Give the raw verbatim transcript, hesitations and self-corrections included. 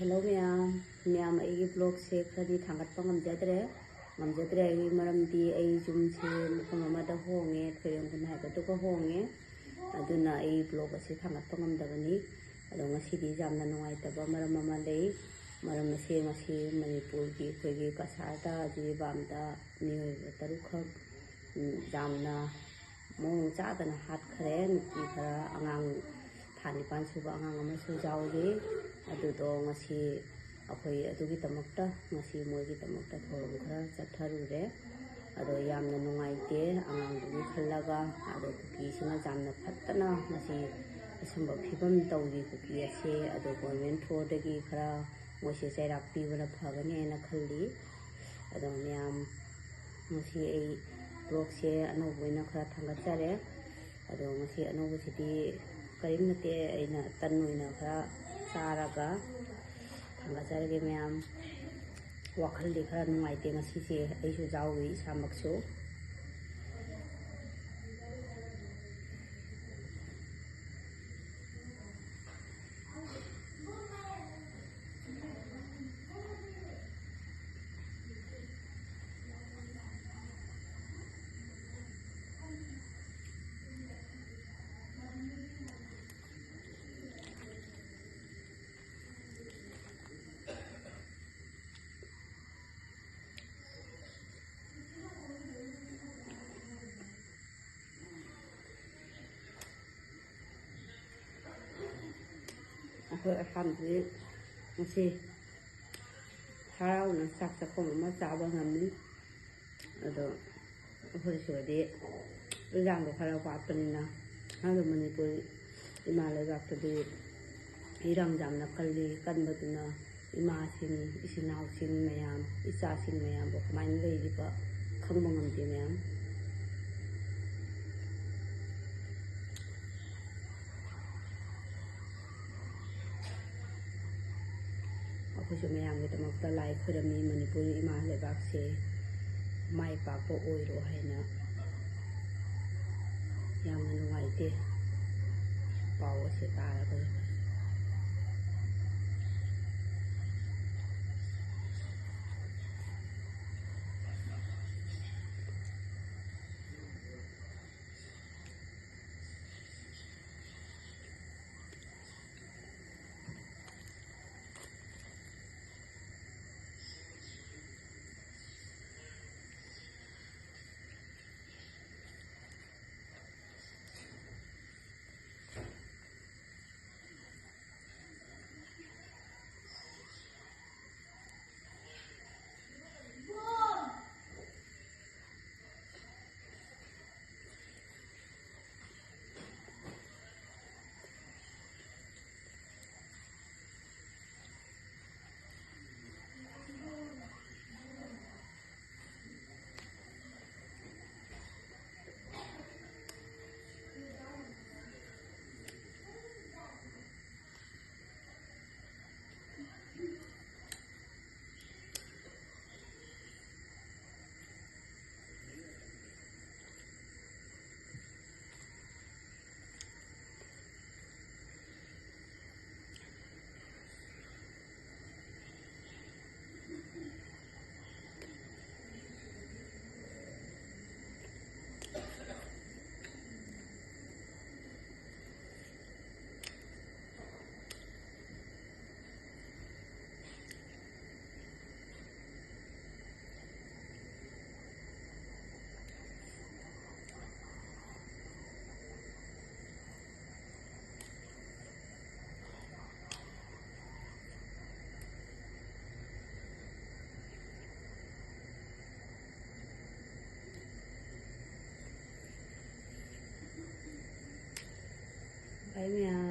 Hello ꯃꯌꯥꯝ, ꯃꯌꯥꯝ ꯑꯩꯒꯤ vlogꯁꯦ ꯈꯔꯗꯤ ꯊꯥꯡꯒꯠꯄ ꯉꯝꯖꯗ꯭ꯔꯦ꯫ ꯉꯝꯖꯗ꯭ꯔꯦ ꯍꯥꯏꯕꯒꯤ ꯃꯔꯝꯗꯤ ꯑꯩ ꯌꯨꯝꯁꯦ ꯃꯐꯝ ꯑꯃꯗ ꯍꯣꯡꯉꯦ, ꯊꯣꯏꯔꯦꯡꯈꯣꯟ ꯍꯥꯏꯕꯗꯨꯒ ꯍꯣꯡꯉꯦ꯫ ꯑꯗꯨꯅ ꯑꯩ vlog ꯑꯁꯤ ꯊꯥꯡꯒꯠꯄ ꯉꯝꯗꯕꯅꯤ꯫ ꯑꯗꯣ ꯉꯁꯤꯗꯤ ꯌꯥꯝꯅ ꯅꯨꯡꯉꯥꯏꯇꯕ ꯃꯔꯝ ꯑꯃ ꯂꯩ꯫ ꯃꯔꯝ ꯑꯁꯤ ꯉꯁꯤ ꯃꯅꯤꯄꯨꯔꯒꯤ ꯑꯩꯈꯣꯏꯒꯤ ꯀꯁꯥꯔꯗ, ꯖꯤꯔꯤꯕꯥꯝꯗ ꯃꯤꯑꯣꯏꯕ ꯇꯔꯨꯛꯈꯛ, ꯎꯝ, ꯌꯥꯝꯅ ꯃꯑꯣꯡ ꯆꯥꯗꯅ ꯍꯥꯠꯈ꯭ꯔꯦ꯫ ꯅꯨꯄꯤ ꯈꯔ, ꯑꯉꯥꯡ ꯊꯥ ꯅꯤꯄꯥꯟ ꯁꯨꯕ ꯑꯉꯥꯡ ꯑꯃꯁꯨ ꯌꯥꯎꯔꯤ꯫ ꯑꯗꯨꯗꯣ ꯉꯁꯤ ꯑꯩꯈꯣꯏ ꯑꯗꯨꯒꯤꯗꯃꯛꯇ, ꯉꯁꯤ ꯃꯣꯏꯒꯤꯗꯃꯛꯇ ꯊꯧꯔꯝ ꯈꯔ ꯆꯠꯊꯔꯨꯔꯦ꯫ ꯑꯗꯣ ꯌꯥꯝꯅ ꯅꯨꯡꯉꯥꯏꯇꯦ ꯑꯉꯥꯡꯗꯨꯒꯤ ꯈꯜꯂꯒ꯫ ꯑꯗꯣ ꯀꯨꯀꯤꯁꯤꯅ ꯌꯥꯝꯅ ꯐꯠꯇꯅ ꯉꯁꯤ ꯑꯁꯨꯝꯕ ꯐꯤꯕꯝ ꯇꯧꯔꯤ ꯀꯨꯀꯤ ꯑꯁꯦ꯫ ꯑꯗꯣ government through ꯗꯒꯤ ꯈꯔ ꯃꯣꯏꯁꯦ ꯆꯩꯔꯥꯛ ꯄꯤꯕꯅ ꯐꯒꯅꯦꯅ ꯈꯜꯂꯤ꯫ ꯑꯗꯣ ꯃꯌꯥꯝ, ꯉꯁꯤ ꯑꯩ vlogꯁꯦ ꯑꯅꯧꯕ ꯑꯣꯏꯅ ꯈꯔ ꯊꯥꯡꯒꯠꯆꯔꯦ꯫ ꯑꯗꯣ ꯉꯁꯤ ꯑꯅꯧꯕꯁꯤꯗꯤ ꯀꯔꯤꯝ ꯅꯠꯇꯦ, ꯑꯩꯅ ꯇꯟ ꯑꯣꯏꯅ ꯈꯔ ꯆꯥꯔꯒ ꯊꯥꯡꯒꯠꯆꯔꯒꯦ ꯃꯌꯥꯝ꯫ ꯋꯥꯈꯜꯗꯤ ꯈꯔ ꯅꯨꯡꯉꯥꯏꯇꯦ ꯉꯁꯤꯁꯦ, ꯑꯩꯁꯨ ꯌꯥꯎꯔꯤ ꯏꯁꯥꯃꯛꯁꯨ꯫ ꯑꯩꯈꯣꯏ ꯑꯍꯥꯟꯕꯗꯤ ꯉꯁꯤ ꯍꯔꯥꯎꯅ ꯆꯥꯛ ꯆꯥꯛꯈꯣꯝ ꯑꯃ ꯆꯥꯕ ꯉꯝꯃꯤ꯫ ꯑꯗꯣ ꯑꯩꯈꯣꯏ ꯁꯤꯗꯗꯤ ꯏꯔꯥꯡꯗꯣ ꯈꯔ ꯋꯥꯠꯄꯅꯤꯅ, ꯑꯗꯣ ꯃꯅꯤꯄꯨꯔ ꯏꯃꯥ ꯂꯩꯕꯥꯛꯇꯗꯤ ꯏꯔꯥꯡ ꯌꯥꯝꯅ ꯀꯜꯂꯤ꯫ ꯀꯟꯕꯗꯨꯅ ꯏꯃꯥꯁꯤꯡ, ꯏꯆꯤꯟ ꯏꯅꯥꯎꯁꯤꯡ ꯃꯌꯥꯝ, ꯏꯆꯥꯁꯤꯡ ꯃꯌꯥꯝꯕꯨ ꯀꯃꯥꯏꯅ ꯂꯩꯔꯤꯕ ꯈꯪꯕ ꯉꯝꯗꯦ ꯃꯌꯥꯝ꯫ ꯑꯩꯈꯣꯏꯁꯨ ꯃꯌꯥꯝꯒꯤꯗꯃꯛꯇ ꯂꯥꯏ ꯈꯣꯏꯔꯝꯃꯤ, ꯃꯅꯤꯄꯨꯔ ꯏꯃꯥ ꯂꯩꯕꯥꯛꯁꯦ ꯃꯥꯏ ꯄꯥꯛꯄ ꯑꯣꯏꯔꯣ ꯍꯥꯏꯅ꯫ ꯌꯥꯝꯅ ꯅꯨꯡꯉꯥꯏꯇꯦ ꯄꯥꯎ ꯑꯁꯤ ꯇꯥꯔꯒ꯫ ꯍꯥꯏꯅꯦ꯫